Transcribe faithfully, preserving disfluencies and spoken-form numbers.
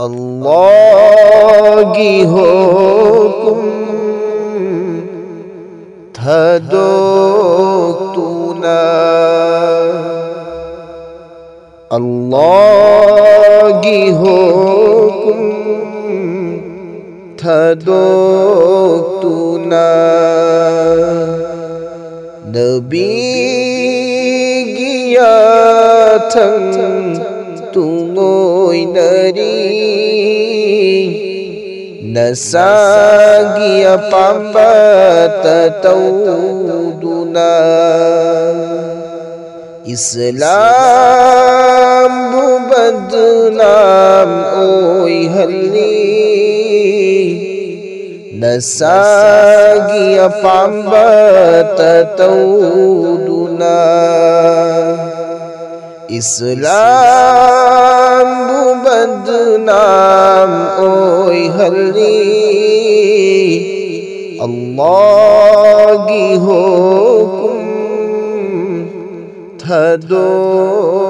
ꯑꯜꯂꯥꯍꯒꯤ ꯍꯨꯀꯨꯝ ꯊꯥꯗꯣꯛꯇꯨꯅ, ꯑꯜꯂꯥꯍꯒꯤ ꯍꯨꯀꯨꯝ ꯊꯥꯗꯣꯛꯇꯨꯅ, ꯅꯕꯤꯒꯤ ꯌꯥꯊꯪ ꯇꯨꯡꯑꯣꯏꯅꯔꯤ, ꯅꯁꯥꯒꯤ ꯑꯄꯥꯝꯕꯇ ꯇꯧꯗꯨꯅ꯫ ꯏꯁꯂꯥꯝꯕꯨ ꯕꯗꯅꯥꯝ ꯑꯣꯏꯍꯜꯂꯤ, ꯅꯁꯥꯒꯤ ꯑꯄꯥꯝꯕꯇ ꯇꯧꯗꯨꯅ꯫ ꯏꯁꯂꯥꯝꯕꯨ ꯕꯗꯅꯥꯝ ꯑꯣꯏꯍꯜꯂꯤ, ꯑꯜꯂꯥꯍꯒꯤ ꯍꯨꯀꯨꯝ ꯊꯥꯗꯣꯛꯇꯨꯅ꯫